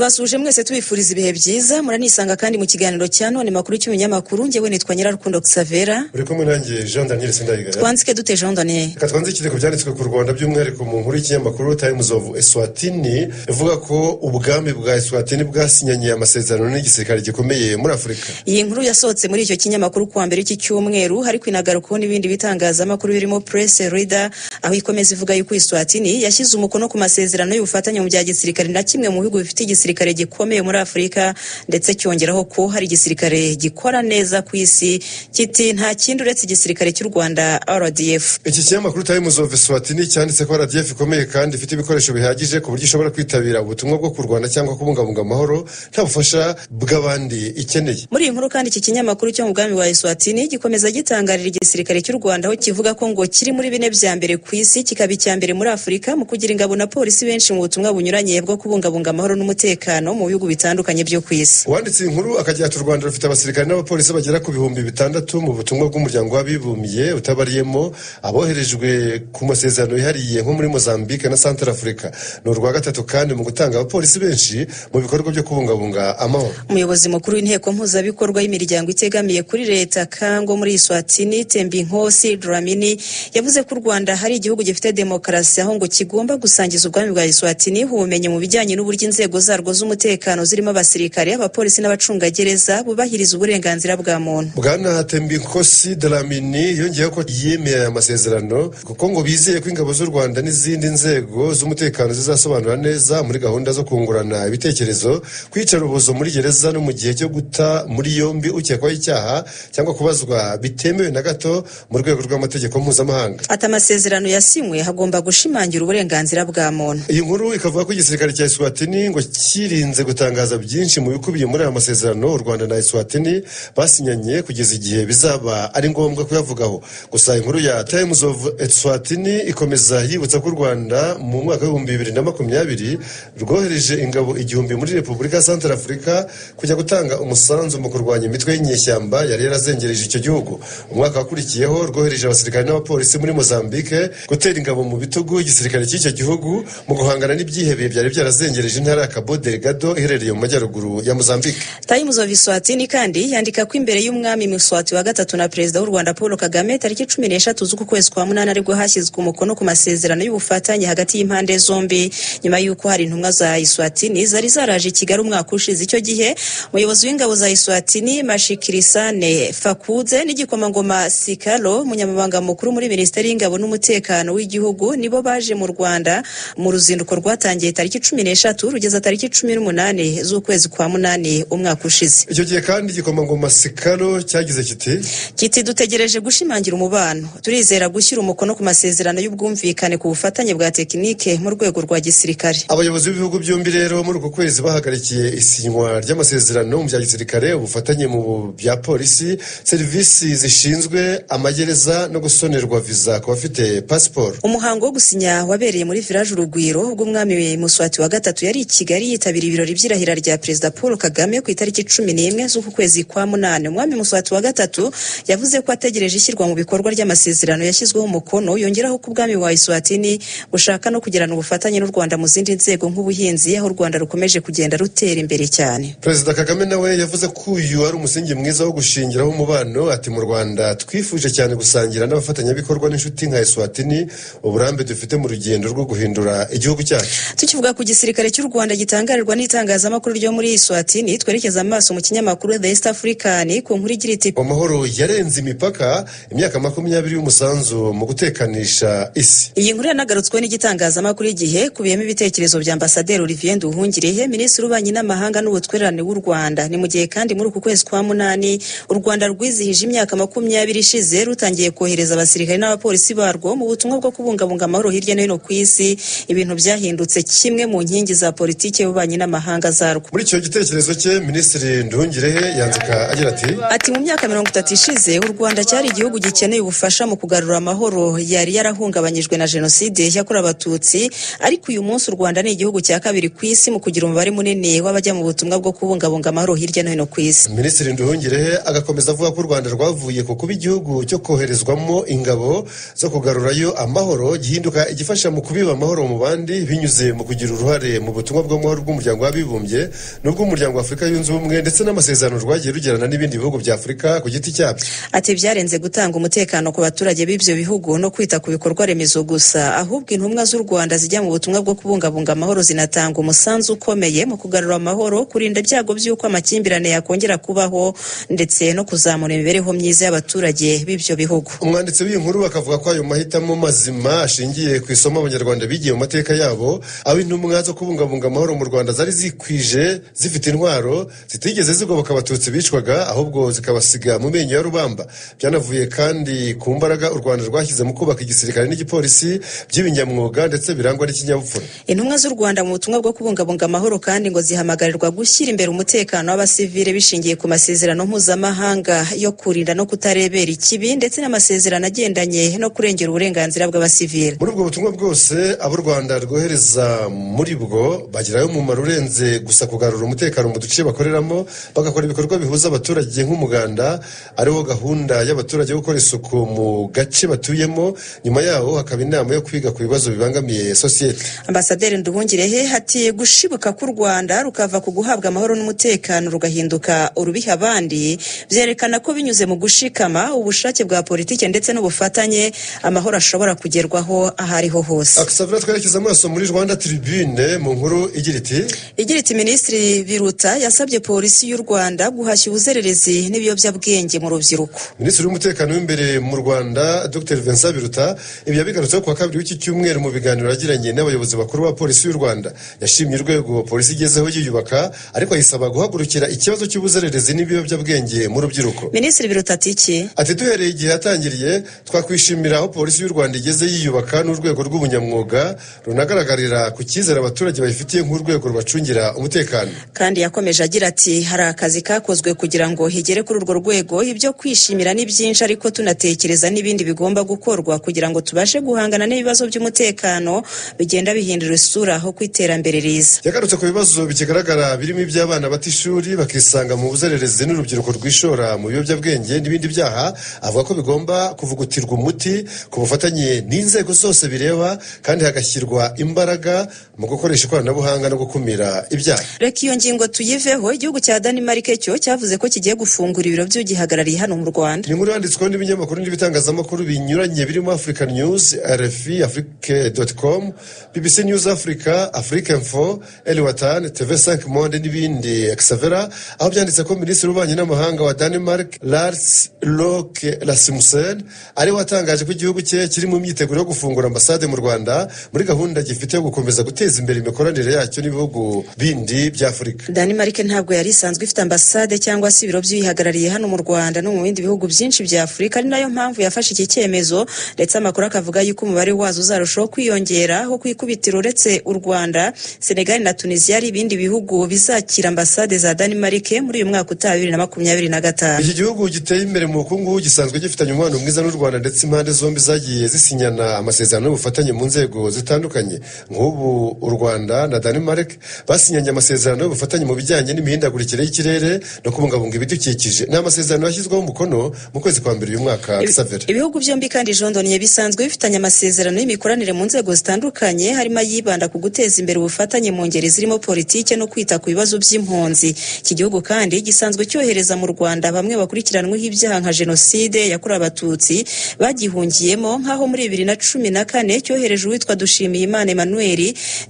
Tubasuje mwese, tubifuriza ibihe byiza. Muranisanga kandi mu kiganiro cya none makuru cy'ibinyamakuru. Njyewe nitwa Nyirarukundo Xavera. Uri kumwe nanjye Jean Daniel Sindayigaya. Twanzike dute, Jean Daniel? Reka twanzikire ku byanditswe ku Rwanda, by'umwihariko mu nkuru y'ikinyamakuru Times of Eswatini ivuga ko ubwami bwa Eswatini bwasinyanye amasezerano n'igisirikare gikomeye muri Afurika. Iyi nkuru yasohotse muri icyo kinyamakuru kuwa mbere cy'iki cyumweru, ariko inagarukaho n'ibindi bitangazamakuru birimo Press Reader, aho ikomeza ivuga yuko Eswatini yashyize umukono ku masezerano y'ubufatanye mu bya gisirikare na kimwe mu bihugu bifite igisirikare gikomeye muri Afurika, ndetse cyongeraho ko hari igisirikare gikora neza ku isi, kiti nta kindi uretse igisirikare cy'u Rwanda, RDF. Iki kinyamakuru Times of Eswatini cyanditse ko RDF ikomeye kandi ifite ibikoresho bihagije ku buryo ishobora kwitabira ubutumwa bwo kurwana cyangwa kubungabunga amahoro nta bufasha bw'abandi ikeneye. Muri iyi nkuru kandi, iki kinyamakuru cyo mu bwami wa Eswatini gikomeza gitangarira igisirikare cy'u Rwanda, aho kivuga ko ngo kiri muri bine bya mbere ku isi, kikaba icya mbere muri Afurika mu kugira ingabo na polisi benshi mu butumwa bunyuranye bwo kubungabunga amahoro n'umutekano mu bihugu bitandukanye byo ku isi. Uwanditse iyi nkuru akagira ati: "U Rwanda rufite abasirikare n'abapolisi bagera ku 6000 mu butumwa bw'Umuryango w'Abibumbye, utabariyemo aboherejwe ku masezerano yihariye nko muri Mozambique na Central Africa. Ni urwa gatatu kandi mu gutanga abapolisi benshi mu bikorwa byo kubungabunga amahoro." Umuyobozi mukuru w'inteko mpuzabikorwa y'imiryango itegamiye kuri leta Kango muri Eswatini, Tembinkosi Dlamini, yavuze ko u Rwanda hari igihugu gifite demokarasi, aho ngo kigomba gusangiza ubwami bwa Eswatini ubumenyi mu bijyanye n'uburyo inzego zarwo z'umutekano, zirimo abasirikare, abapolisi n'abacungagereza, bubahiriza uburenganzira bwa muntu. Bwana Tembinkosi Dlamini yongeyeho ko yemeye aya masezerano kuko ngo bizeye ko ingabo z'u Rwanda n'izindi nzego z'umutekano zizasobanura neza muri gahunda zo kungurana ibitekerezo, kwica urubozo muri gereza no mu gihe cyo guta muri yombi ukekwaho icyaha cyangwa kubazwa bitemewe na gato mu rwego rw'amategeko mpuzamahanga. Ati: "Amasezerano yasinywe hagomba gushimangira uburenganzira bwa muntu." Iyi nkuru ikavuga ko igisirikare cya Eswatini ngo kirinze gutangaza byinshi mu bikubiye muri aya masezerano u Rwanda na Eswatini basinyanye kugeza igihe bizaba ari ngombwa kuyavugaho. Gusa inkuru ya Times of Eswatini ikomeza yibutsa ko u Rwanda mu mwaka w'2020 rwohereje ingabo 1000 muri Repubulika ya Central Africa kujya gutanga umusanzu mu kurwanya imitwe y'inyeshyamba yari yarazengereje icyo gihugu. Umwaka wakurikiyeho rwohereje abasirikare n'abapolisi muri Mozambique gutera ingabo mu bitugu igisirikare cy'icyo gihugu mu guhangana n'ibyihebe byari byarazengereje intara ya Cabo Delgado iherereye mu majyaruguru ya Mozambique. Times of Eswatini kandi yandika ko imbere y'umwami Muswati wa gatatu na Perezida w'u Rwanda Paul Kagame, tariki 13 z'uku kwezi kwa munani, aribwo hashyizwe umukono ku masezerano y'ubufatanye hagati y'impande zombi, nyuma y'uko hari intumwa za Eswatini zari zaraje i Kigali umwaka ushize. Icyo gihe umuyobozi w'ingabo za Eswatini, Mashikirisane Fakudze, n'igikomangoma Sikalo, umunyamabanga mukuru muri Minisiteri y'Ingabo n'Umutekano w'Igihugu, nibo baje mu Rwanda mu ruzinduko rwatangiye tariki 13 rugeza tariki 18 z'ukwezi kwa munani umwaka ushize. Icyo gihe kandi igikomangoma Sikalo cyagize kiti: Kiti: "Dutegereje gushimangira umubano. Turizera gushyira umukono ku masezerano y'ubwumvikane ku bufatanye bwa tekinike mu rwego rwa gisirikare." Abayobozi b'ibihugu byombi rero muri uku kwezi bahagarikiye isinywa ry'amasezerano mu bya gisirikare, ubufatanye mu bya polisi, serivisi zishinzwe amagereza no gusonerwa viza ku bafite pasiporo. Umuhango wo gusinya wabereye muri Village Urugwiro, ubwo umwami Muswati wa gatatu yari i Kigali yitabira ibirori by'irahira rya Perezida Paul Kagame ku itariki 11 z'uku kwezi kwa munani. Umwami Muswati wa gatatu yavuze ko ategereje ishyirwa mu bikorwa ry'amasezerano yashyizweho umukono, yongeraho ko ubwami wa Eswatini bushaka no kugirana ubufatanye n'u Rwanda mu zindi nzego nk'ubuhinzi, aho u Rwanda rukomeje kugenda rutera imbere cyane. Perezida Kagame nawe yavuze ko uyu ari umusingi mwiza wo gushingiraho umubano. Ati: "Mu Rwanda twifuje cyane gusangira n'abafatanyabikorwa n'inshuti nka Eswatini uburambe dufite mu rugendo rwo guhindura igihugu cyacu." Tukivuga ku gisirikare cy'u Rwanda gitangarirwa n'itangazamakuru ryo muri Eswatini, twerekeza amaso mu kinyamakuru The East African ku nkuru igira iti: "Amahoro yarenze imipaka, imyaka 20 y'umusanzu mu gutekanisha isi." Iyi nkuru yanagarutswe n'igitangazamakuru Igihe, kubiyemo ibitekerezo bya Ambasaderi Olivier Nduhungirehe, Minisitiri w'Ububanyi n'Amahanga n'Ubutwererane w'u Rwanda. Ni mu gihe kandi muri uku kwezi kwa munani u Rwanda rwizihije imyaka 20 ishize rutangiye kohereza abasirikare n'abapolisi barwo mu butumwa bwo kubungabunga amahoro hirya no hino ku isi, ibintu byahindutse kimwe mu nkingi za politiki y'ububanyi n'amahanga zarwo. Muri icyo gitekerezo cye, Minisitiri Nduhungirehe yanzika agira ati: Ati: "Mu myaka 30 ishize u Rwanda cyari igihugu gikeneye ubufasha mu kugarura amahoro yari yarahungabanyijwe na Jenoside yakorewe Abatutsi, ariko uyu munsi u Rwanda ni igihugu cya kabiri ku isi mu kugira umubare munini w'abajya mu butumwa bwo kubungabunga amahoro hirya no hino ku isi." Minisitiri Nduhungirehe agakomeza avuga ko u Rwanda rwavuye ku kuba igihugu cyo koherezwamo ingabo zo kugarurayo amahoro gihinduka igifasha mu kubiba amahoro mu bandi binyuze mu kugira uruhare mu butumwa bw'amahoro. ubw'umuryango w'abibumbye n'ubw'umuryango wa Afurika yunze ubumwe, ndetse n'amasezerano rwagiye rugirana n'ibindi bihugu bya Afurika ku giti cyabyo. Ati byarenze gutanga umutekano ku baturage b'ibyo bihugu no kwita ku bikorwa remezo gusa, ahubwo intumwa z'u Rwanda zijya mu butumwa bwo kubungabunga amahoro zinatanga umusanzu ukomeye mu kugarura amahoro, kurinda ibyago by'uko amakimbirane yakongera kubaho, ndetse no kuzamura imibereho myiza y'abaturage b'ibyo bihugu. Umwanditsi w'iyi nkuru bakavuga ko ayo mahitamo mazima ashingiye ku isomo abanyarwanda bigiye mu mateka yabo, aho intumwa zo kubungabunga amahoro mu Rwanda zari zikwije zifite intwaro zitigeze zigoboka abatutsi bicwaga, ahubwo zikabasiga mu menyo ya rubamba. Byanavuye kandi ku mbaraga u Rwanda rwashyize mu kubaka igisirikare n'igipolisi by'ibinyamwuga ndetse birangwa n'ikinyabupfura. Intumwa z'u Rwanda mu butumwa bwo kubungabunga amahoro kandi ngo zihamagarirwa gushyira imbere umutekano w'abasivile bishingiye ku masezerano mpuzamahanga yo kurinda no kutarebera ikibi, ndetse n'amasezerano agendanye no kurengera uburenganzira bw'abasivile. Muri ubwo butumwa bwose abo u Rwanda rwohereza muri bwo bagirayo umumaro urenze gusa kugarura umutekano mu duce bakoreramo, bagakora ibikorwa bihuza abaturage nk'umuganda, ariwo gahunda y'abaturage yo gukora isuku mu gace batuyemo. Nyuma yaho hakaba inama yo kwiga ku bibazo bibangamiye sosiyete. Ambasaderi Nduhungirehe ati gushibuka k'u Rwanda rukava ku guhabwa amahoro n'umutekano rugahinduka urubiha abandi, byerekana ko binyuze mu gushikama, ubushake bwa politike ndetse n'ubufatanye, amahoro ashobora kugerwaho aho ariho hose. Akasavura twerekeza amaso muri Rwanda Tribune mu nkuru igira iti Minisitiri Biruta yasabye polisi y'u Rwanda guhashya ubuzererezi n'ibiyobyabwenge mu rubyiruko. Minisitiri w'umutekano w'imbere mu Rwanda Dr Vincent Biruta ibi yabigarutseho kuwa kabiri w'iki cyumweru mu biganiro yagiranye n'abayobozi bakuru ba polisi y'u Rwanda. Yashimye urwego polisi igezeho yiyubaka, ariko ayisaba guhagurukira ikibazo cy'ubuzererezi n'ibiyobyabwenge mu rubyiruko. Minisitiri Biruta ati iki? Ati duhereye igihe yatangiriye twakwishimira aho polisi y'u Rwanda igeze yiyubaka n'urwego rw'ubunyamwuga runagaragarira ku cyizere abaturage bayifitiye nk'urwego rubacungira umutekano. Kandi yakomeje agira ati hari akazi kakozwe kugira ngo higere kuri urwo rwego, ibyo kwishimira ni byinshi, ariko tunatekereza n'ibindi bigomba gukorwa kugira ngo tubashe guhangana n'ibibazo by'umutekano bigenda bihindura isura aho ku iterambere riza. Yagarutse ku bibazo bikigaragara birimo iby'abana bata ishuri bakisanga mu buzererezi n'urubyiruko rwishora mu biyobyabwenge n'ibindi byaha, avuga ko bigomba kuvugutirwa umuti ku bufatanye n'inzego zose bireba, kandi hagashyirwa imbaraga mu gukoresha ikoranabuhanga no gukumira ibyaha. Reka iyo ngingo tuyiveho. Igihugu cya Denmark cyo cyavuze ko kigiye gufungura ibiro by'ugihagarariye hano mu Rwanda. Ni inkuru yanditsweho n'ibinyamakuru n'ibitangazamakuru binyuranye birimo Africa News, RFI, Afrique.com, BBC News Africa, Afrique Info, El Watan, TV5 Monde n'ibindi. Xavera aho byanditse ko Minisitiri w'ububanyi n'amahanga wa Denmark Lars Løkke Rasmussen ari watangaje ko igihugu cye kiri mu myiteguro yo gufungura ambasade mu Rwanda muri gahunda gifite yo gukomeza guteza imbere imikoranire yacyo n'ibihugu bindi bya Afurika. Denmark ntabwo yari isanzwe ifite ambasade cyangwa se ibiro by'ihagarariye hano mu Rwanda no mu bindi bihugu byinshi bya Afurika, ari nayo mpamvu yafashe iki cyemezo, ndetse amakuru akavuga yuko umubare wazo uzarushaho kwiyongera, aho ku ikubitiro uretse u Rwanda, Senegal na Tunisia ari ibindi bihugu bizakira ambasade za Denmark muri uyu mwaka utaha 2025. Iki gihugu giteye imbere mu bukungu gisanzwe gifitanye umubano mwiza n'u Rwanda, ndetse impande zombi zagiye zisinyana amasezerano y'ubufatanye mu nzego zitandukanye. Nk'ubu u Rwanda na Denmark basinyanye amasezerano y'ubufatanye mu bijyanye n'imihindagurikire y'ikirere no kubungabunga ibidukikije. Ni amasezerano yashyizweho umukono mu kwezi kwa mbere uyu mwaka. Ibihugu byombi kandi jondoniye bisanzwe bifitanye amasezerano y'imikoranire mu nzego zitandukanye, harimo ayibanda ku guteza imbere ubufatanye mu ngeri zirimo politike no kwita ku bibazo by'impunzi. Iki gihugu kandi gisanzwe cyohereza mu Rwanda bamwe bakurikiranweho ibyaha nka jenoside yakorewe abatutsi bagihungiyemo, nk'aho muri 2014 cyohereje uwitwa Dushimiyimana Emmanuel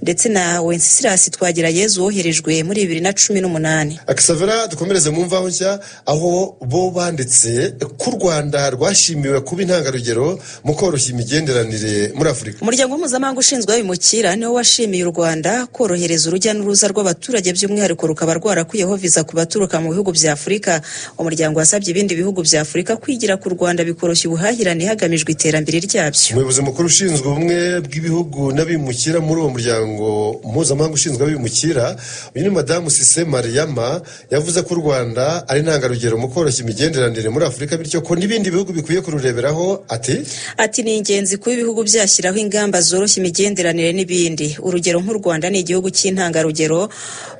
ndetse na Wenceslas Twagirayezu woherejwe muri 2018. Akisavera dukomereze mu mvaho nshya aho bo banditse ko u Rwanda rwashimiwe kuba intangarugero mu koroshya imigenderanire muri Afurika. Umuryango mpuzamahanga ushinzwe abimukira niwo washimiye u Rwanda korohereza urujya n'uruza rw'abaturage, by'umwihariko rukaba rwarakuyeho viza ku baturuka mu bihugu bya Afurika. Umuryango wasabye ibindi bihugu bya Afurika kwigira ku Rwanda bikoroshya ubuhahirane hagamijwe iterambere ryabyo. Umuyobozi mukuru ushinzwe ubumwe bw'ibihugu n'abimukira muri uwo muryango mpuzamahanga ushinzwe abimukira, uyu ni Madamu Sise Mariama, yavuze ko u Rwanda ari intangarugero mu koroshya imigenderanire muri Afurika, bityo ko n'ibindi bihugu bikwiye kurureberaho. Ati ni ingenzi kuba ibihugu byashyiraho ingamba zoroshya imigenderanire n'ibindi. Urugero nk'u Rwanda ni igihugu cy'intangarugero,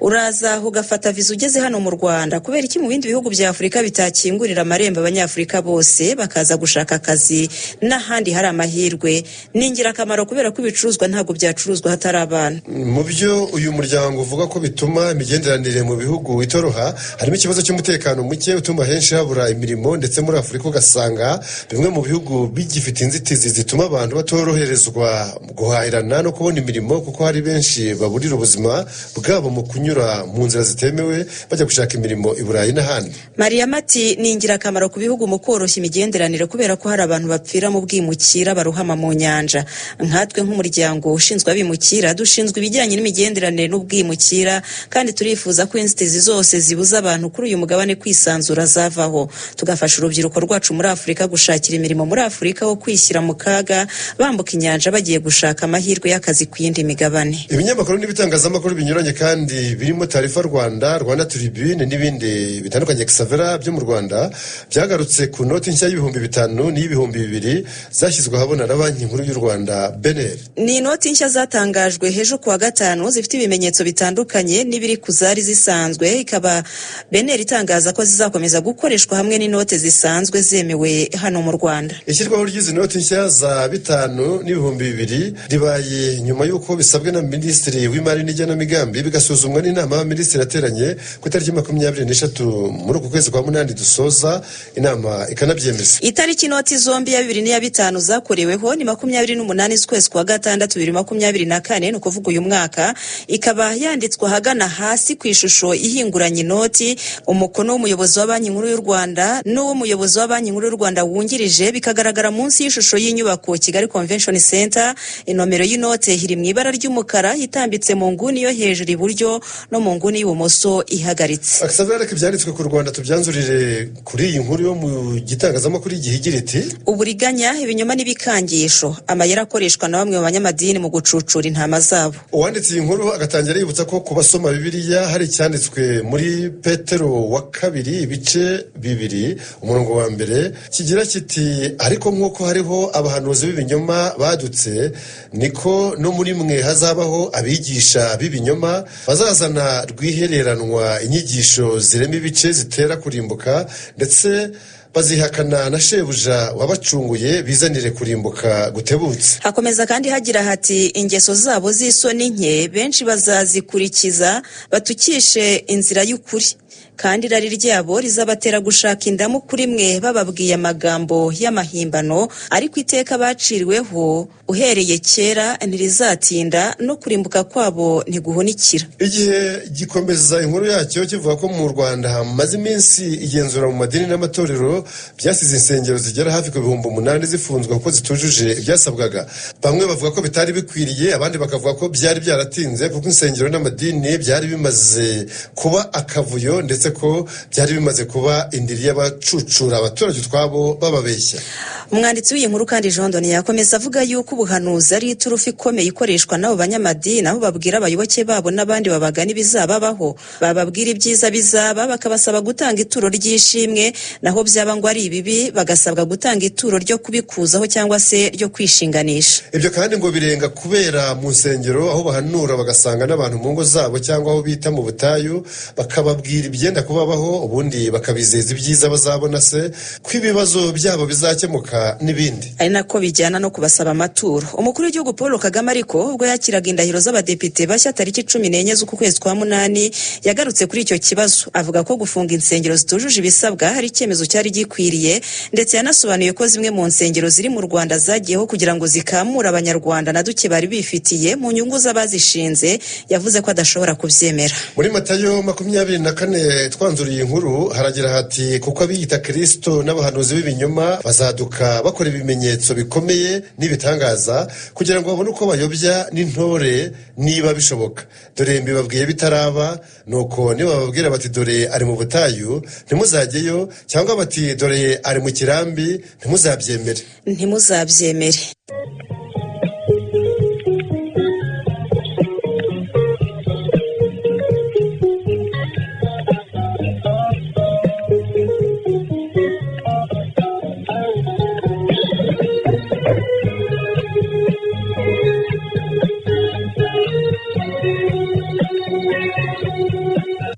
uraza ugafata viza ugeze hano mu Rwanda. Kubera iki mu bindi bihugu bya Afurika bitakingurira amarembo abanyafurika bose bakaza gushaka akazi n'ahandi hari amahirwe? Ni ingirakamaro kubera ko ibicuruzwa ntabwo byacuruzwa hatari abantu. Mu byo uyu uyu muryango uvuga ko bituma imigenderanire mu bihugu itoroha harimo ikibazo cy'umutekano muke utuma henshi habura imirimo, ndetse muri Afurika ugasanga bimwe mu bihugu bigifite inzitizi zituma abantu batoroherezwa guhahirana no kubona imirimo, kuko hari benshi baburira ubuzima bwabo mu kunyura mu nzira zitemewe bajya gushaka imirimo i Burayi n'ahandi. Mariam ati ni ingirakamaro ku bihugu mu koroshya imigenderanire kubera ko hari abantu bapfira mu bwimukira baruhama mu nyanja. Nkatwe nk'umuryango ushinzwe abimukira dushinzwe ibijyanye n'imigenderanire n'ubwimukira, kandi turifuza ko inzitizi zose zibuza abantu kuri uyu mugabane kwisanzura zavaho, tugafasha urubyiruko rwacu muri Afurika gushakira imirimo muri Afurika wo kwishyira mu kaga bambuka inyanja bagiye gushaka amahirwe y'akazi ku yindi migabane. Ibinyamakuru n'ibitangazamakuru binyuranye kandi birimo Taarifa Rwanda, Rwanda Tribune n'ibindi bitandukanye Xavera byo mu Rwanda byagarutse ku noti nshya y'5,000 n'iy'ibihumbi 2 zashyizwe ahabona na Banki Nkuru y'u Rwanda BNR. Ni inoti nshya zatangajwe ejo kuwa gatanu zifite ibimenyetso bitandukanye n'ibiri ku zari zisanzwe, ikaba BNR itangaza ko zizakomeza gukoreshwa hamwe n'inote zisanzwe zemewe hano mu Rwanda. Ishyirwaho ry'izi noti nshya za 5,000 n'ibihumbi 2 ribaye nyuma y'uko bisabwe na Minisitiri w'Imari n'Igenamigambi, bigasuzumwa n'inama y'Abaminisitiri yateranye ku itariki 23 muri uku kwezi kwa munani dusoza, inama ikanabyemeza. Itariki inoti zombi ya 2 n'iya 5 zakoreweho ni 28 z'ukwezi kwa gatandatu 2024, ni ukuvuga uyu mwaka, ikaba yanditswe ahagana hasi ku ishusho ihinguranye inoti, umukono w'umuyobozi wa Banki Nkuru y'u Rwanda n'uw'umuyobozi wa Banki Nkuru y'u Rwanda wungirije bikagaragara munsi y'ishusho y'inyubako Kigali Convention Center. Inomero y'inote iri mu ibara ry'umukara itambitse mu nguni yo hejuru iburyo no mu nguni y'ibumoso ihagaritse. Xavier, reka ibyanditswe ku Rwanda tubyanzurire kuri iyi nkuru yo mu gitangazamakuru Igihe igira iti: Uburiganya, ibinyoma n'ibikangisho, amayeri akoreshwa na bamwe mu banyamadini mu gucucura intama zabo. Uwanditse iyi nkuru agatangira yibutsa ko ku basoma Bibiliya hari icyanditswe muri Petero wa kabiri ibice 2 umurongo wa 1 kigira kiti: ariko nk'uko hariho abahanuzi b'ibinyoma badutse, niko no muri mwe hazabaho abigisha b'ibinyoma bazazana rwihereranwa inyigisho zirema ibice zitera kurimbuka, ndetse bazihakana na shebuja wabacunguye bizanire kurimbuka gutebutse. Hakomeza kandi hagira hati: ingeso zabo z'isoni nke benshi bazazikurikiza batukishe inzira y'ukuri, kandi irari ryabo rizabatera gushaka indamu kuri mwe bababwiye amagambo y'amahimbano, ariko iteka baciriweho uhereye kera ntirizatinda, no kurimbuka kwabo ntiguhunikira. Igihe gikomeza inkuru yacyo kivuga ko mu Rwanda hamaze iminsi igenzura mu madini n'amatorero byasize insengero zigera hafi ku 8,000 zifunzwe kuko zitujuje ibyasabwaga. Bamwe bavuga ko bitari bikwiriye, abandi bakavuga ko byari byaratinze kuko insengero n'amadini byari bimaze kuba akavuyo, ndetse ko byari bimaze kuba indiri y'abacucura abaturage utwabo bababeshya. Umwanditsi w'iyi nkuru kandi Jean Doni yakomeza avuga yuko ubuhanuzi ari iturufu ikomeye ikoreshwa n'abo banyamadini, aho babwira abayoboke babo n'abandi babagana ibizababaho, bababwira ibyiza bizaba bakabasaba gutanga ituro ry'ishimwe, naho byaba ngo ari ibibi bagasabwa gutanga ituro ryo kubikuzaho cyangwa se ryo kwishinganisha. Ibyo kandi ngo birenga kubera mu nsengero aho bahanura bagasanga n'abantu mu ngo zabo cyangwa aho bita mu butayu, bakababwira ibyenda kubabaho, ubundi bakabizeza ibyiza bazabona se ko ibibazo byabo bizakemuka n'ibindi. Ari nako bijyana no kubasaba amaturo. Umukuru w'igihugu Paul Kagame ariko ubwo yakiraga indahiro z'abadepite bashya tariki 14 z'uku kwezi kwa munani, yagarutse kuri icyo kibazo avuga ko gufunga insengero zitujuje ibisabwa hari icyemezo cyari gikwiriye, ndetse yanasobanuye ko zimwe mu nsengero ziri mu Rwanda zagiyeho kugira ngo zikamure Abanyarwanda na duke bari bifitiye mu nyungu z'abazishinze. Yavuze ko adashobora kubyemera. Muri Matayo 24 twanzuriye inkuru haragira hati: kuko abiyita Kristo n'abahanuzi b'ibinyoma bazaduka bakora ibimenyetso bikomeye n'ibitangaza kugira ngo babone uko bayobya n'intore niba bishoboka. Dore mbibabwiye bitaraba, nuko nibababwira bati dore ari mu butayu ntimuzajyeyo, cyangwa bati dore ari mu kirambi ntimuzabyemere. Ntimuzabyemere.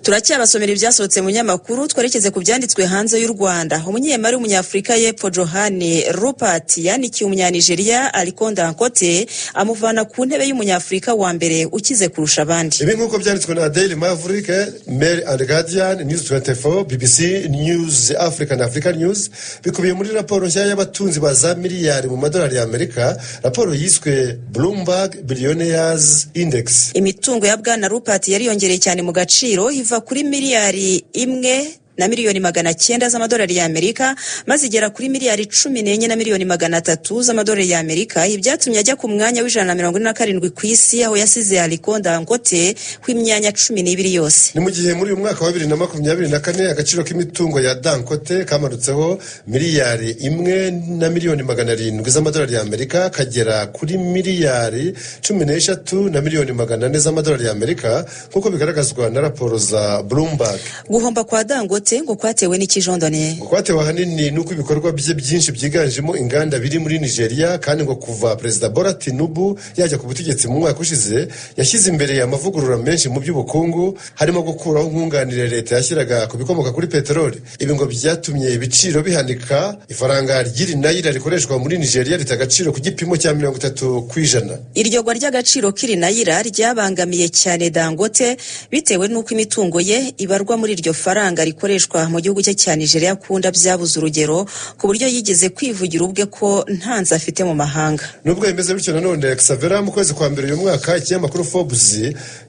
Turacyabasomera ibyasohotse mu nyamakuru, twerekeze ku byanditswe hanze y'u Rwanda. Umunyemari w'umunyafurika y'Epfo Johan Rupert yanikiye umunyanigeriya Aliko Dangote amuvana ku ntebe y'umunyafurika wa mbere ukize kurusha abandi. Ibi nk'uko byanditswe na Daily Maverick, Mail and Guardian, News 24, BBC News Africa na Africa News, bikubiye muri raporo nshya y'abatunzi ba za miliyari mu madolari y'Amerika, raporo yiswe Bloomberg Billionaires Index. Imitungo ya Bwana Rupert yariyongereye cyane mu gaciro, iva kuri miliyari 1 na miliyoni 900 z'amadolari y'Amerika maze igera kuri miliyari 14 na miliyoni 300 z'amadolari y'Amerika. Ibi byatumye ajya ku mwanya wa 147 ku isi, aho yasize Aliko Dangote w'imyanya 12 yose. Ni mu gihe muri uyu mwaka wa 2024 agaciro k'imitungo ya Dangote kamanutseho miliyari 1 na miliyoni 700 z'amadolari y'Amerika, kagera kuri miliyari 13 na miliyoni 400 z'amadolari y'Amerika, nk'uko bigaragazwa na raporo za Bloomberg. Guhomba kwa Dangote ngo kwatewe n'ikijondone? Ngo kwatewe ahanini n'uko ibikorwa bye byinshi byiganjemo inganda biri muri Nigeria, kandi ngo kuva Perezida Bola Tinubu yajya ku butegetsi mu mwaka ushize, yashyize imbere amavugurura menshi mu by'ubukungu, harimo gukuraho nkunganire leta yashyiraga ku bikomoka kuri peteroli. Ibi ngo byatumye ibiciro bihanika, ifaranga ry'iri nayira rikoreshwa muri Nigeria rita agaciro ku gipimo cya 30%. Iryo gwa ry'agaciro k'iri nayira ryabangamiye cyane Dangote, bitewe n'uko imitungo ye ibarwa muri iryo faranga rikoreshwa mu gihugu cye cya Nigeria akunda byabuze urugero, ku buryo yigeze kwivugira ubwe ko nta nzu afite mu mahanga. Nubwo bimeze bityo nanone, Xavera, mu kwezi kwa mbere uyu mwaka ikinyamakuru Forbes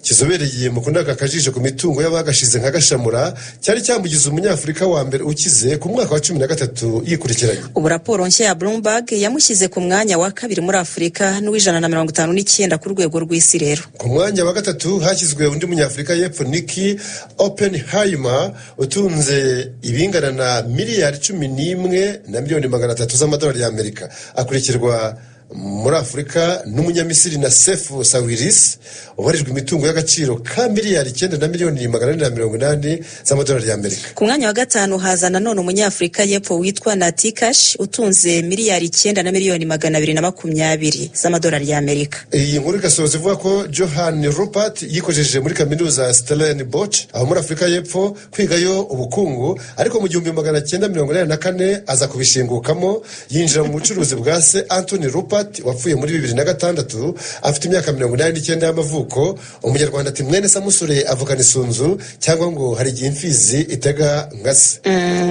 kizobereye mu kunaga akajisho ku mitungo y'abagashize nka Gashamura cyari cyamugize umunyafurika wa mbere ukize ku mwaka wa 13 yikurikiranye. Ubu raporo nshya ya Bloomberg yamushyize ku mwanya wa kabiri muri Afurika n'uw'159 ku rwego rw'isi rero. Ku mwanya wa gatatu hashyizwe undi munyafurika y'Epfo, Nicky Oppenheimer, utunze ibingana na miliyari 11 na miliyoni 300 z'amadolari y'Amerika. Akurikirwa muri Afurika n'umunyamisiri Nassef Sawiris, ubarijwe imitungo y'agaciro ka miliyari 9 na miliyoni 480 z'amadolari y'Amerika. Ku mwanya wa gatanu haza nanone umunyafurika y'Epfo witwa Nati Cash, utunze miliyari 9 na miliyoni 220 z'amadolari y'Amerika. Iyi nkuru igasoza ivuga ko Johan Rupert yikojeje muri kaminuza ya Stellenbosch aho muri Afurika y'Epfo kwigayo ubukungu, ariko mu 1984 aza kubishingukamo, yinjira mu bucuruzi bwa se Anthony Rupert wapfuye muri 2006 afite imyaka 89 y'amavuko. Umunyarwanda ati: "Mwene Samusure avukana isunzu", cyangwa ngo hari igihe imfizi itega nka se.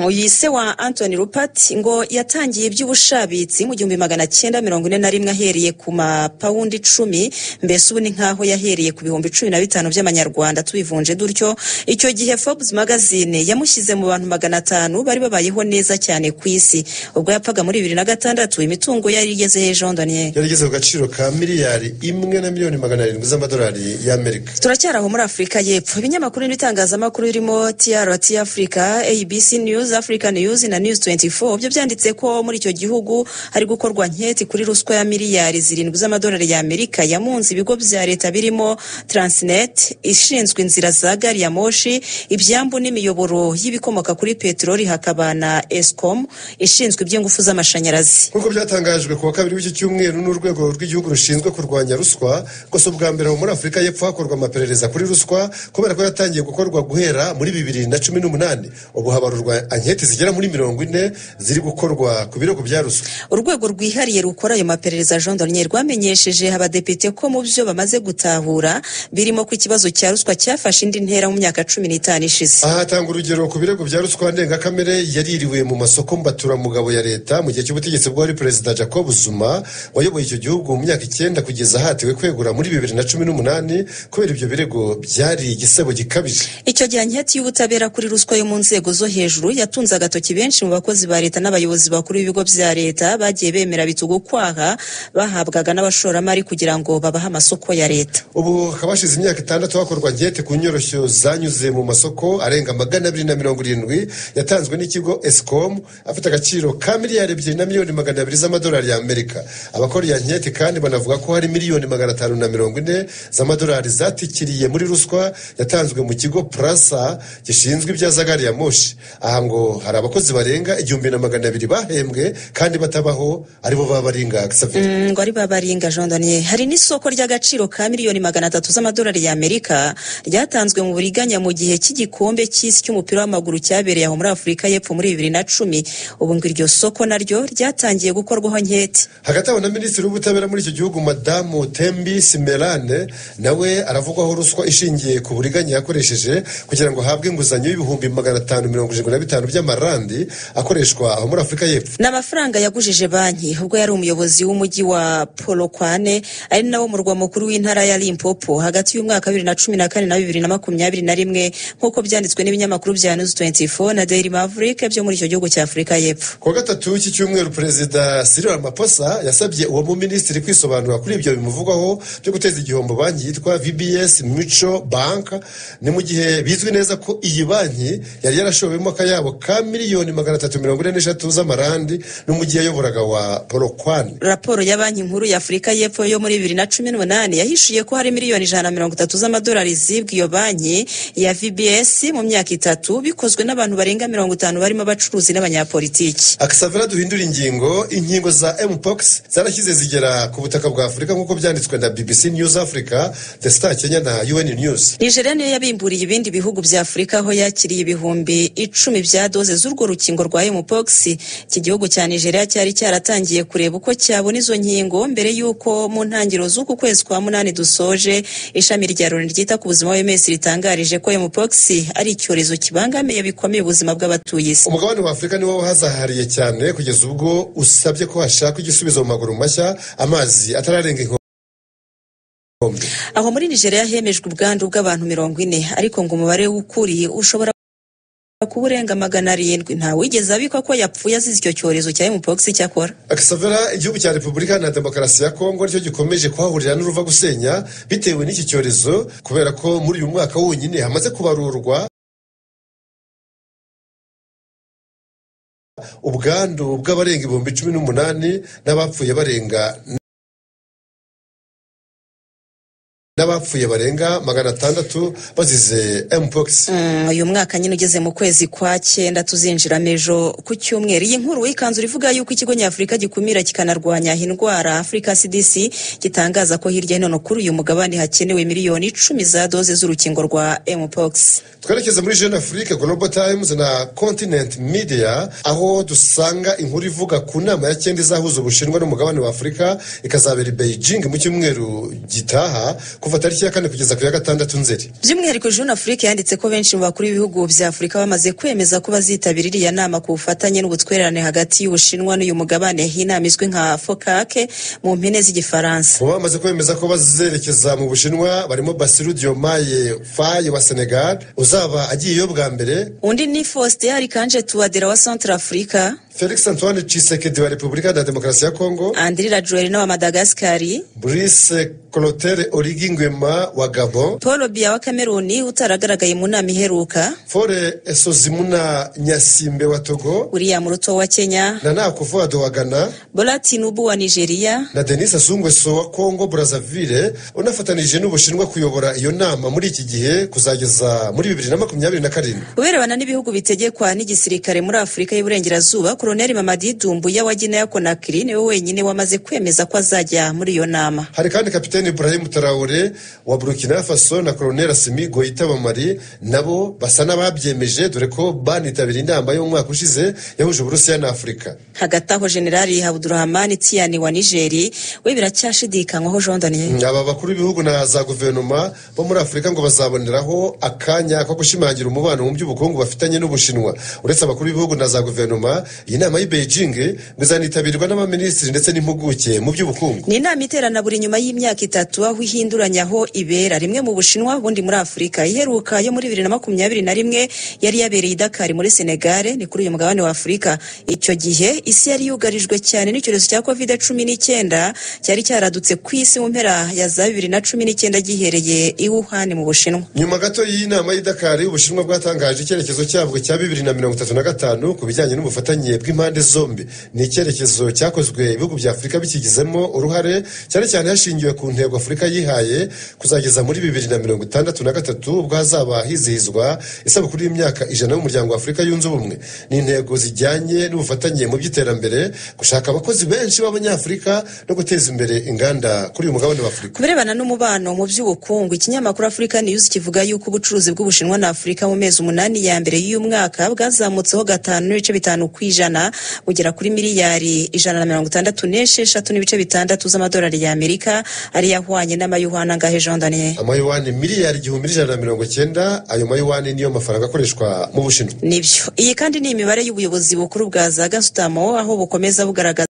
Uyu se wa Anthony Rupert ngo yatangiye iby'ubushabitsi mu 1941 ahereye ku mapawundi 10, mbese ubu ni nk'aho yahereye ku 15,000 by'amanyarwanda tubivunje dutyo. Icyo gihe Forbes magazine yamushyize mu bantu 500 bari babayeho neza cyane ku isi. Ubwo yapfaga muri 2006, imitungo yari igeze hejuru, Daniel? Yari igeze ku gaciro ka miliyari 1 na miliyoni 700 z'amadolari y'Amerika. Turacyari aho muri Afurika y'Epfo. Ibinyamakuru n'ibitangazamakuru birimo TRT Africa, ABC News, Africa News na News 24 byo byanditse ko muri icyo gihugu hari gukorwa nketi kuri ruswa ya miliyari 7 z'amadolari y'Amerika yamunze ibigo bya leta birimo Transnet ishinzwe inzira za gari ya moshi, ibyambu n'imiyoboro y'ibikomoka kuri peteroli, hakaba na Eskom ishinzwe iby'ingufu z'amashanyarazi. Nk'uko byatangajwe ku wa kabiri w'iki cyumweru n'urwego rw'igihugu rushinzwe kurwanya ruswa, ngo si ubwa mbere muri Afurika y'Epfo hakorwa amaperereza kuri ruswa, kubera ko yatangiye gukorwa guhera muri 2018. Ubu habarurwa anketi zigera muri 40 ziri gukorwa ku birego bya ruswa. Urwego rwihariye rukora ayo maperereza, Jean Daniel, rwamenyesheje abadepite ko mu byo bamaze gutahura birimo ko ikibazo cya ruswa cyafashe indi ntera mu myaka 15 ishize. Aha hatanga urugero ku birego bya ruswa ndengakamere yaririwe mu masoko mbaturamugabo ya leta mu gihe cy'ubutegetsi bw'uwari Perezida Jacob Zuma, wayoboye icyo gihugu mu myaka 9 kugeza ahatiwe kwegura muri 2018 kubera ibyo birego byari igisebo gikabije. Icyo gihe anketi y'ubutabera kuri ruswa yo mu nzego zo hejuru yatunze agatoki benshi mu bakozi ba leta n'abayobozi bakuru b'ibigo bya leta bagiye bemera bitugu kwaha bahabwaga n'abashoramari kugira ngo babahe amasoko ya leta. Ubu hakaba hashize imyaka 6 hakorwa ankete ku nyoroshyo zanyuze mu masoko arenga 270 yatanzwe n'ikigo Eskom, afite agaciro ka miliyari 2 na miliyoni 200 z'amadolari y'Amerika. Abakora iyi anketi kandi banavuga ko hari 540 miliyoni z'amadolari zatikiriye muri ruswa yatanzwe mu kigo Prasa gishinzwe ibya za gari ya moshi. Aha ngo hari abakozi barenga 1200 bahembwe kandi batabaho, aribo baba baringa, Xavier. Ngo ari babaringa, Jean Daniel. Hari n'isoko ry'agaciro ka 300 miliyoni z'amadolari y'Amerika ryatanzwe mu buriganya mu gihe cy'igikombe cy'isi cy'umupira w'amaguru cyabereye aho muri Afurika y'Epfo muri 2010. Ubu ngo iryo soko naryo ryatangiye gukorwaho nketi. Hagati aho na minisitiri w'ubutabera muri icyo gihugu, madamu Thembi Simelane, nawe aravugwaho ruswa ishingiye ku buriganya yakoresheje kugira ngo ahabwe inguzanyo y'575 000 by'amarandi akoreshwa aho muri Afurika y'Epfo. Ni amafaranga yagujije banki ubwo yari umuyobozi w'umujyi wa Polokwane, ari nawo murwa mukuru w'intara ya Limpopo, hagati y'umwaka wa 2014 na 2021, nk'uko byanditswe n'ibinyamakuru bya News 24 na Daily Maverick byo muri icyo gihugu cya Afurika y'Epfo. Ku wa gatatu w'iki cyumweru, perezida Cyril Ramaphosa yasabye uwo muminisitiri kwisobanura kuri ibyo bimuvugwaho byo guteza igihombo banki yitwa VBS Mutual Bank. Ni mu gihe bizwi neza ko iyi banki yari yarashowemo akayabo ka 343 miliyoni z'amarandi n'umujyi yayoboraga wa Polokwane. Raporo ya Banki Nkuru ya Afurika y'Epfo yo muri 2018 yahishuye ko hari 130 miliyoni z'amadolari zibwe iyo banki ya VBS mu myaka 3, bikozwe n'abantu barenga 50 barimo abacuruzi n'abanyapolitiki. Akasavera, duhindura ingingo. Inkingo za mpox zarashyize zigera ku butaka bwa Afurika, nk'uko byanditswe na BBC News Africa, The Star Kenya na UN News. Nigeria niyo yabimburiye ibindi bihugu bya Afurika, aho yakiriye 10,000 bya doze z'urwo rukingo rwa mpox. Iki gihugu cya Nigeria cyari cyaratangiye kureba uko cyabona izo nkingo mbere y'uko mu ntangiriro z'uku kwezi kwa munani dusoje, ishami rya Loni ryita ku buzima OMS ritangarije ko mpox ari icyorezo kibangamiye bikomeye ubuzima bw'abatuye isi. Umugabane wa Afurika niwo wahazahariye cyane, kugeza ubwo usabye ko hashakwa igisubizo mu maguru mashya, amazi atararenga inkombe. Aho muri Nigeria hemejwe ubwandu bw'abantu 40, ariko ngo umubare w'ukuri ushobora kuba urenga 700. Ntawigeze abikwa ko yapfuye azize icyo cyorezo cya mpox cyakora. Akasavera, igihugu cya Repubulika Iharanira Demokarasi ya Kongo nicyo gikomeje kuhahurira n'uruva gusenya bitewe n'iki cyorezo, kubera ko muri uyu mwaka wonyine hamaze kubarurwa ubwandu bw'abarenga 18,000 n'abapfuye barenga 600 bazize mpox. Uyu mwaka nyine ugeze mu kwezi kwa cyenda tuzinjiramo ejo ku cyumweru. Iyi nkuru ikanzura ivuga yuko ikigo nyafurika gikumira kikanarwanya indwara, Africa CDC, gitangaza ko hirya no hino kuri uyu mugabane hakenewe 10 miliyoni za doze z'urukingo rwa mpox. Twerekeze muri Jeune Afrique, Global Times na Continent Media, aho dusanga inkuru ivuga ku nama ya cyenda izahuza Ubushinwa n'umugabane wa Afurika, ikazabera i Beijing mu cyumweru gitaha, kuva tariki ya 4 kugeza ku ya 6 Nzeri. By'umwihariko Jeune Afrique yanditse ko benshi mu bakuru b'ibihugu bya Afurika bamaze kwemeza ko bazitabira iriya nama ku bufatanye n'ubutwererane hagati y'Ubushinwa n'uyu mugabane, inama izwi nka FOCAC mu mpine z'Igifaransa. Mu bamaze kwemeza ko bazerekeza mu Bushinwa barimo Bassirou Diomaye Faye wa Senegal, uzaba agiyeyo bwa mbere. Undi ni Faustin Archange Touadera wa Centrafrica. Felix Antoine Tshisekedi wa Repubulika ya Demokarasi ya Kongo. Andry Rajoelina wa Madagascar. Brice Clotaire Oligui Nguema wa Gabon. Paul Biya wa Cameroon utaragaragaye mu nama iheruka. Faure Essozimna Gnassingbé wa Togo. William Ruto wa Kenya. Nana Akufo-Addo wa Ghana. Bola Tinubu wa Nigeria. Na Denis Sassou Nguesso wa Congo Brazzaville, unafatanije n'Ubushinwa kuyobora iyo nama muri iki gihe kuzageza muri 2027. Uberebana n'ibihugu bitegekwa n'igisirikare muri Afurika y'Iburengerazuba, Koloneli Mamadi Doumbouya wa Guinea Conakry niwe wenyine wamaze kwemeza ko azajya muri iyo nama. Hari kandi kapiteni Ibrahim Traore wa Burkina Faso na Colonel Assimi Goita wa Mali, nabo basa n'ababyemeje, dore ko banitabiriye inama y'umwaka ushize yahuje Uburusiya na Afurika. Hagati aho Generali Abdourahamane Tiani wa Nigeri we biracyashidikanywaho, Jean Daniel. Aba bakuru b'ibihugu na za guverinoma bo muri Afurika ngo bazaboneraho akanya ko gushimangira umubano mu by'ubukungu bafitanye n'Ubushinwa. Uretse abakuru b'ibihugu na za guverinoma, iyi nama y'i Beijing ngo izanitabirwa n'abaminisitiri ndetse n'impuguke mu by'ubukungu. Ni inama iterana buri nyuma y'imyaka 3, aho ihinduranya yikurikiranya aho ibera, rimwe mu Bushinwa ubundi muri Afurika. Iheruka yo muri 2021 yari yabereye i Dakar muri Senegal, ni kuri uyu mugabane wa Afurika. Icyo gihe isi yari yugarijwe cyane n'icyorezo cya COVID-19 cyari cyaradutse ku isi mu mpera ya za 2019 gihereye i Wuhan mu Bushinwa. Nyuma gato y'inama y'i Dakar, Ubushinwa bwatangaje icyerekezo cyabwo cya 2035 ku bijyanye n'ubufatanye bw'impande zombi. Ni icyerekezo cyakozwe ibihugu bya Afurika bikigizemo uruhare, cyane cyane hashingiwe ku ntego Afurika yihaye kuzageza muri 2063, ubwo hazaba hizihizwa isabukuru y'imyaka 100 y'umuryango wa Afurika yunze ubumwe. Ni intego zijyanye n'ubufatanye mu by'iterambere, gushaka abakozi benshi b'Abanyafurika no guteza imbere inganda kuri uyu mugabane wa Afurika. Ku birebana n'umubano mu by'ubukungu, ikinyamakuru Africa News kivuga yuko ubucuruzi bw'Ubushinwa na Afurika mu mezi 8 ya mbere y'uyu mwaka bwazamutseho 5.5% bugera kuri miliyari 166.6 z'amadolari y'Amerika, ari yahwanye n'amayuhani angahe, Jean Daniel? Amayuhani miliyari 1190. Ayo mayuhani niyo mafaranga akoreshwa mu Bushinwa. Nibyo. Iyi kandi ni imibare y'ubuyobozi bukuru bwa za gasutamo, aho bukomeza bugaragaza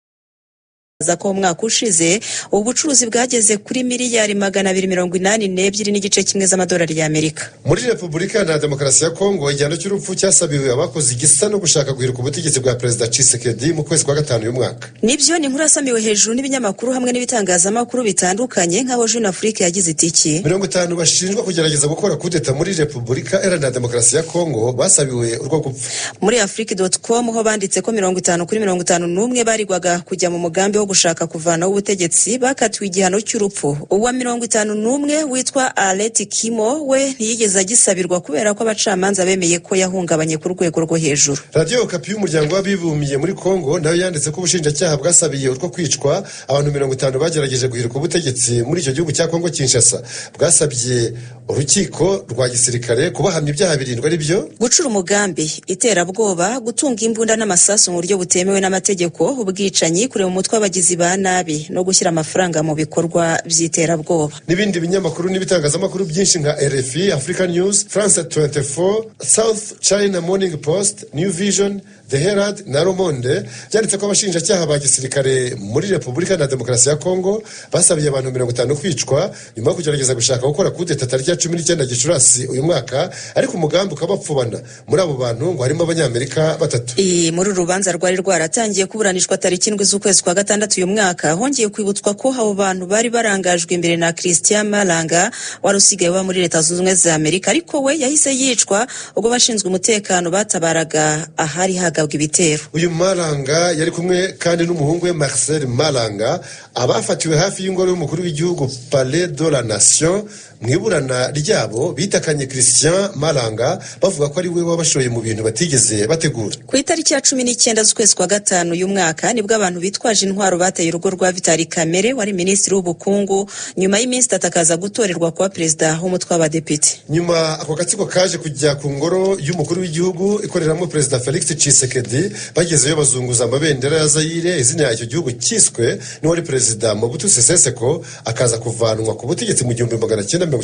ko umwaka ushize ubu bucuruzi bwageze kuri miliyari 282.5 z'amadolari y'Amerika. Muri Repubulika Iharanira Demokarasi ya Kongo, igihano cy'urupfu cyasabiwe abakoze igisa no gushaka guhirika ubutegetsi bwa Perezida Tshisekedi mu kwezi kwa gatanu uyu mwaka. Nibyo, ni inkuru yasamiwe hejuru n'ibinyamakuru hamwe n'ibitangazamakuru bitandukanye, nk'aho Jeune Afrique yagize itiki: 50 bashinjwa kugerageza gukora kudeta muri Repubulika Iharanira Demokarasi ya Kongo basabiwe urwo gupfa. Muri Afrique.com ho banditse ko 50 kuri 51 barigwaga kujya mu mugambi wo gushaka kuvanaho ubutegetsi bakatiwe igihano cy'urupfu. Uwa 51 witwa Alet Kimo we ntiyigeze agisabirwa kubera ko abacamanza bemeye ko yahungabanye ku rwego rwo hejuru. Radiyo Okapi y'umuryango w'abibumbye muri Kongo nayo yanditse ko ubushinjacyaha bwasabiye urwo kwicwa abantu 50 bagerageje guhirika ubutegetsi muri icyo gihugu cya Kongo Kinshasa. Bwasabye urukiko rwa gisirikare kubahamya ibyaha 7, ari byo: gucura umugambi, iterabwoba, gutunga imbunda n'amasasu mu buryo butemewe n'amategeko, ubwicanyi, kureba umutwe w'abagizi ba nabi no gushyira amafaranga mu bikorwa by'iterabwoba. N'ibindi binyamakuru n'ibitangazamakuru byinshi nka RFI, Africa News, France 24, South China Morning Post, New Vision, The Herald na Le Monde byanditse ko abashinjacyaha ba gisirikare muri Repubulika na Demokarasi ya Kongo basabiye abantu 50 kwicwa nyuma yo kugerageza gushaka gukora kudeta tariki ya 19 Gicurasi uyu mwaka, ariko umugambi ukabapfubana. Muri abo bantu ngo harimo Abanyamerika 3. Muri uru rubanza rwari rwaratangiye kuburanishwa tariki 7 z'ukwezi kwa gatandatu uyu mwaka, hongeye kwibutswa ko abo bantu bari barangajwe imbere na Christian Malanga wari usigaye uba muri Leta Zunze Ubumwe za Amerika, ariko we yahise yicwa ubwo bashinzwe umutekano batabaraga ahari hagabwa ibitero. Uyu Malanga yari kumwe kandi n'umuhungu we Marcel Malanga, abafatiwe hafi y'ingoro y'umukuru w'igihugu Palais de la Nation. Mu iburana ryabo bitakanye Christian Malanga bavuga ko ari we wabashoye mu bintu batigeze bategura. Ku itariki ya 19 z'ukwezi kwa gatanu uyu mwaka nibwo abantu bitwaje intwaro bateye urugo rwa Vitali Kamere wari minisitiri w'ubukungu, nyuma y'iminsi itatu akaza gutorerwa kuba perezida w'umutwe w'abadepite. Nyuma ako gatsiko kaje kujya ku ngoro y'umukuru w'igihugu ikoreramo Perezida Felix Tshisekedi, bagezeyo bazunguza amabendera ya Zaire, izina icyo gihugu cyiswe n'uwari perezida Mobutu Sese Seko, akaza kuvanwa ku butegetsi mu 1997.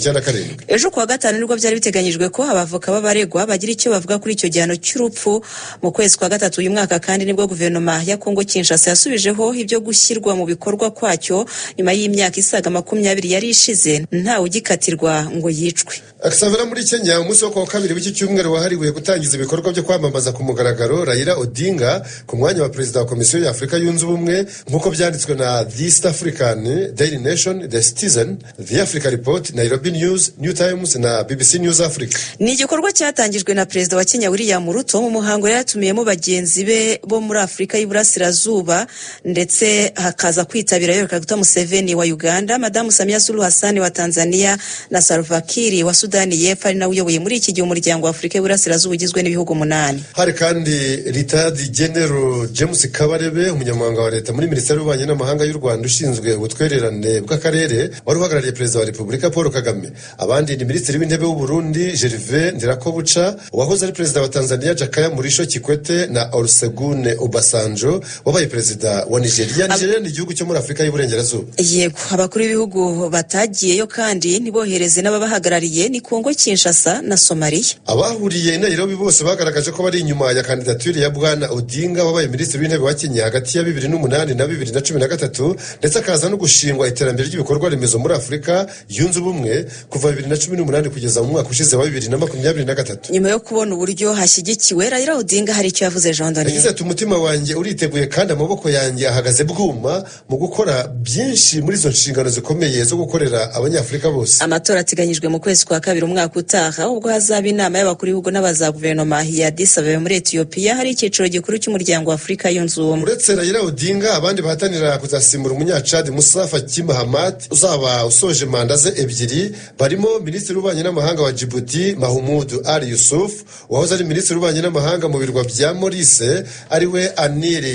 Ejo kuwa gatanu nibwo byari biteganyijwe ko abavoka b'abaregwa bagira icyo bavuga kuri icyo gihano cy'urupfu. Mu kwezi kwa gatatu uyu mwaka kandi nibwo guverinoma ya Kongo Kinshasa yasubijeho ibyo gushyirwa mu bikorwa kwacyo nyuma y'imyaka isaga 20 yari ishize ntawe ugikatirwa ngo yicwe. Akisavera muri Kenya, umunsi wo kuwa kabiri w'iki cyumweru wahariwe gutangiza ibikorwa byo kwamamaza ku mugaragaro Raila Odinga ku mwanya wa perezida wa Komisiyo ya Afurika Yunze Ubumwe, nk'uko byanditswe na The East African, Daily Nation, The Citizen, The Africa Report, Nairobi News, New Times na BBC News Africa. Ni igikorwa cyatangijwe na perezida wa Kenya William Ruto mu muhango yari yatumiyemo bagenzi be bo muri Afurika y'Iburasirazuba, ndetse hakaza kwitabira Yoweri Kaguta Museveni wa Uganda, Madamu Samia Suluhu Hassan wa Tanzania na Salva Kiir wa Sudani y'Epfo, ari nawe uyoboye muri iki gihe umuryango wa Afurika y'Iburasirazuba ugizwe n'ibihugu 8. Hari kandi Retired General James Kabarebe, umunyamabanga wa leta muri Minisiteri y'Ububanyi n'Amahanga y'u Rwanda ushinzwe ubutwererane bw'akarere, wari uhagarariye Perezida wa Repubulika Paul Kagame. Abandi ni Minisitiri w'Intebe w'u Burundi Gervais Ndirakobuca, uwahoze ari Perezida wa Tanzania Jakaya Mrisho Kikwete na Olusegun Obasanjo wabaye Perezida wa Nigeria. Nigeria ni igihugu cyo muri Afurika y'Iburengerazuba. Yego, abakuru b'ibihugu batagiyeyo kandi ntibohereze n'ababahagarariye ni Kongo Kinshasa na Somalia. Abahuriye i Nairobi bose bagaragaje ko bari inyuma ya kandidatire ya Bwana Odinga wabaye Minisitiri w'Intebe wa Kenya hagati ya 2008 na 2013, ndetse akaza no gushingwa iterambere ry'ibikorwa remezo muri Afurika yunze ubumwe kuva 2018 kugeza mu mwaka ushize wa 2023. Nyuma yo kubona uburyo hashyigikiwe Raila Odinga, hari icyo yavuze Jean Daniel. Yagize ati: "Umutima wanjye uriteguye kandi amaboko yanjye ahagaze bwuma mu gukora byinshi muri izo nshingano zikomeye zo gukorera Abanyafurika bose." Amatora ateganyijwe mu kwezi kwa kabiri umwaka utaha, ubwo hazaba inama y'abakuru b'ibihugu n'abaza guverinoma ya Addis Ababa muri Etiyopiya, hari icyicaro gikuru cy'umuryango wa Afurika yunze ubumwe. Uretse Raila Odinga, abandi bahatanira kuzasimbura umunyacadi Musa Faki Mahamat uzaba usoje manda ze ebyiri barimo Minisitiri w'Ububanyi n'Amahanga wa Djibouti Mahmoud Ali Yusuf, uwahoze ari Minisitiri w'Ububanyi n'Amahanga mu birwa bya Maurice ariwe Anil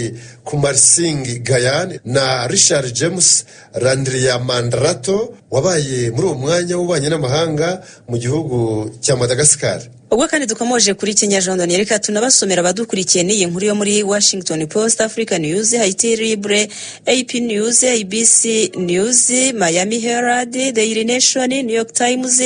Kumarsingh Gayan na Richard James Randriamandrato wabaye muri uwo mwanya w'ububanyi n'amahanga mu gihugu cya Madagascar. Ubwo kandi dukomoje kuri Kenya, Jean Daniel, reka tunabasomera abadukurikiye n'iyi nkuru yo muri Washington Post, Africa News, Haiti Libre, AP News, ABC News, Miami Herald, Daily Nation, New York Times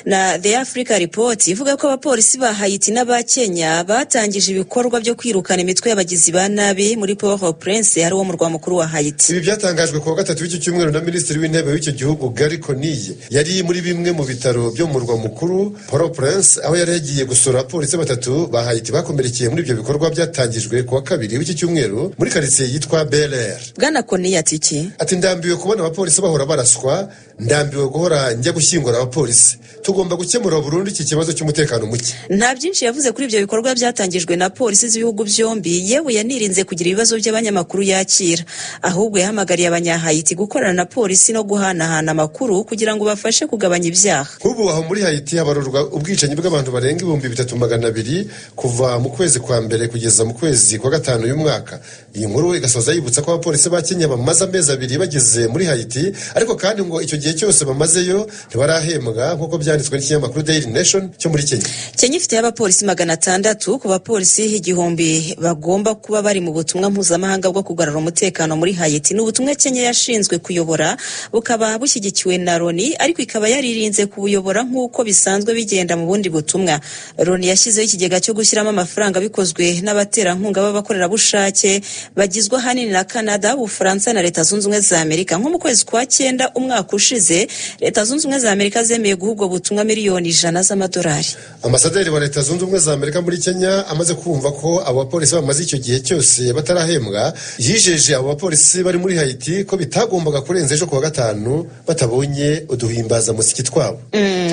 na The Africa Report, ivuga ko abapolisi ba Haiti n'aba Kenya batangije ibikorwa byo kwirukana imitwe y'abagizi ba nabi muri Port-au-Prince, ari wo murwa mukuru wa Haiti. Ibi byatangajwe ku wa gatatu w'iki cyumweru na Minisitiri w'Intebe w'icyo gihugu Gary Conille. Yari muri bimwe mu bitaro byo mu murwa mukuru Port-au-Prince, aho yari yagiye gusura abapolisi batatu ba Haiti bakomerekeye muri ibyo bikorwa byatangijwe ku wa kabiri w'iki cyumweru muri karitsiye yitwa Bel Air. Bwana Conille ati iki? Ati: "Ndambiwe kubona abapolisi bahora baraswa, ndambiwe guhora njya gushyingura abapolisi. Tugomba gukemura burundu iki kibazo cy'umutekano muke." Nta byinshi yavuze kuri ibyo bikorwa byatangijwe na polisi z'ibihugu byombi. Yewe yanirinze kugira ibibazo by'abanyamakuru yakira, ahubwo yahamagariye Abanyahayiti gukorana na polisi no guhanahana amakuru kugira ngo bafashe kugabanya ibyaha. Nk'ubu aho muri Haiti habarurwa ubwicanyi bw'abantu barenga 3200 kuva mu kwezi kwa mbere kugeza mu kwezi kwa gatanu uyu mwaka. Iyi nkuru igasoza yibutsa ko abapolisi ba Kenya bamaze amezi 2 bageze muri Haiti, ariko kandi ngo icyo gihe cyose bamazeyo ntibarahembwa, nk'uko byanditswe n'ikinyamakuru Daily Nation cyo muri Kenya. Kenya ifite abapolisi 600 ku bapolisi 1000 bagomba kuba bari mu butumwa mpuzamahanga bwo kugarura umutekano muri Haiti. Ni ubutumwa Kenya yashinzwe kuyobora, bukaba bushyigikiwe na Loni, ariko ikaba yaririnze kubuyobora nk'uko bisanzwe bigenda mu bundi butumwa. Loni yashyizeho ikigega cyo gushyiramo amafaranga bikozwe n'abaterankunga b'abakorerabushake bagizwe ahanini na Canada, Ubufaransa na Leta Zunze Ubumwe za Amerika. Nko mu kwezi kwa cyenda umwaka ushize, Leta Zunze Ubumwe za Amerika zemeye guha ubwo butumwa miliyoni 100 z'amadolari. Ambasaderi wa Leta Zunze Ubumwe za Amerika muri Kenya amaze kumva ko abo bapolisi bamaze icyo gihe cyose batarahembwa, yijeje abo bapolisi bari muri Haiti ko bitagombaga kurenza ejo kuwa gatanu batabonye uduhimbazamusyi twabo.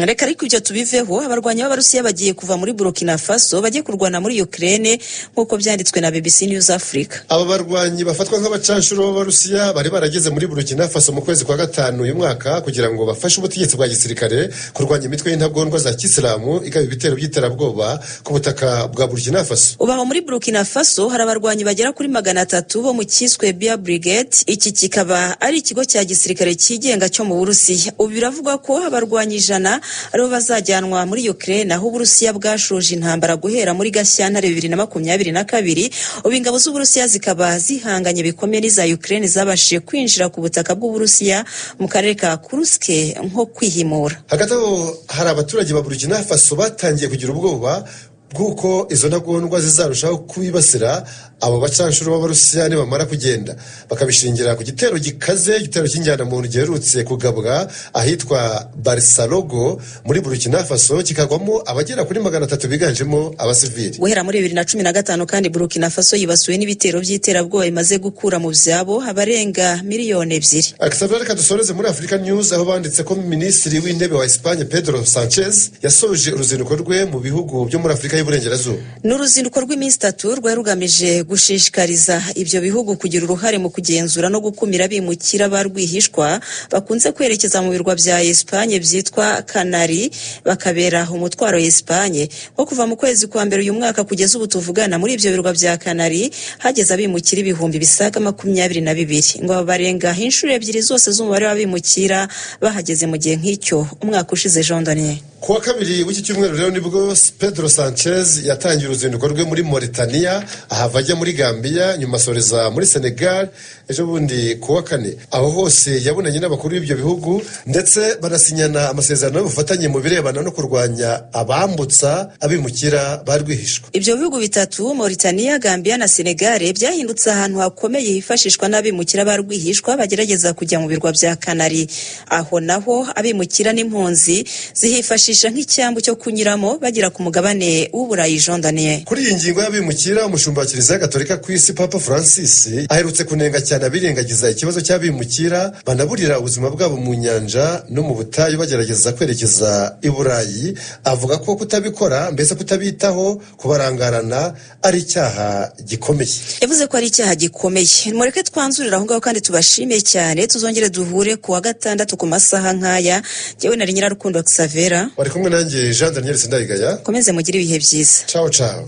Reka ariko ibyo tubiveho. Abarwanyi b'Abarusiya bagiye kuva muri Burkina Faso bajye kurwana muri Ukraine, nk'uko byanditswe na BBC News Africa. Aba barwanyi bafatwa nk'abacanshuro b'Abarusiya bari barageze muri Burkina Faso mu kwezi kwa gatanu uyu mwaka kugira ngo bafashe ubutegetsi bwa gisirikare kurwanya imitwe y'intagondwa za kisilamu igaba ibitero by'iterabwoba ku butaka bwa Burkina Faso. Ubu aho muri Burkina Faso hari abarwanyi bagera kuri 300 bo mu cyiswe Bia Brigade, iki kikaba ari ikigo cya gisirikare cyigenga cyo mu Burusiya. Ubu biravugwa ko abarwanyi 100 aribo bazajyanwa muri Ukraine, aho Uburusiya bwashoje intambara guhera muri Gashyantare 2022. Ubu ingabo z'Uburusiya zikaba zihanganye bikomeye n'iza Ukraine zabashije kwinjira ku butaka bw'Uburusiya mu karere ka Kursk nko kwihimura. Hagati aho hari abaturage ba Burkina Faso batangiye kugira ubwoba bw'uko izo ntagondwa zizarushaho kubibasira abo bacanshuro b'Abarusiya nibamara kugenda, bakabishingira ku gitero gikaze, igitero cy'injyanamuntu giherutse kugabwa ahitwa Barisalogo muri Burkina Faso, kikagwamo abagera kuri 300 biganjemo abasivili. Guhera muri 2015 kandi Burkina Faso yibasiwe n'ibitero by'iterabwoba bimaze gukura mu byabo abarenga miliyoni 2. Akisabira, reka dusoreze muri Africa News, aho banditse ko Minisitiri w'Intebe wa Espagne Pedro Sanchez yasoje uruzinduko rwe mu bihugu byo muri Afurika y'Iburengerazuba. Ni uruzinduko rw'iminsi 3 rwari rugamije Gushishikariza ibyo bihugu kugira uruhare mu kugenzura no gukumira abimukira ba rwihishwa bakunze kwerekeza mu birwa bya Espagne byitwa Canary, bakabera umutwaro Espagne. Nko kuva mu kwezi kwa mbere uyu mwaka kugeza ubu tuvugana, muri ibyo birwa bya Canary hageze abimukira 22,000. Ngo barenga inshuro ebyiri zose z'umubare w'abimukira bahageze mu gihe nk'icyo umwaka ushize, Jean Daniel. Ku wa kabiri w'iki cyumweru rero nibwo Pedro Sanchez yatangiye uruzinduko rwe muri Mauritania, ahava ajya muri Gambia, nyuma asoreza muri Senegal ejo bundi ku wa kane. Aho hose yabonanye n'abakuru b'ibyo bihugu, ndetse banasinyana amasezerano y'ubufatanye mu birebana no kurwanya abambutsa abimukira ba rwihishwa. Ibyo bihugu bitatu, Mauritania, Gambia na Senegal, byahindutse ahantu hakomeye hifashishwa n'abimukira ba rwihishwa bagerageza kujya mu birwa bya Canary. Aho naho abimukira n'impunzi zihifashisha nk'icyambu cyo kunyuramo bagera ku mugabane w'Uburayi, Jean Daniel. Kuri iyi ngingo y'abimukira, umushumba wa Kiliziya Gatolika ku isi, Papa Francis, aherutse kunenga cyane abirengagiza ikibazo cy'abimukira banaburira ubuzima bwabo mu nyanja no mu butayu bagerageza kwerekeza i Burayi, avuga ko kutabikora, mbese kutabitaho, kubarangarana, ari icyaha gikomeye. Yavuze ko ari icyaha gikomeye. Mureke twanzurire aho ngaho kandi tubashime cyane. Tuzongere duhure ku wa gatandatu ku masaha nk'aya. Njyewe nari Nyirarukundo Xavera. Wari kumwe nanjye Jean Daniel Sindayigaya. Komeze mugire ibihe byiza. Ciao ciao.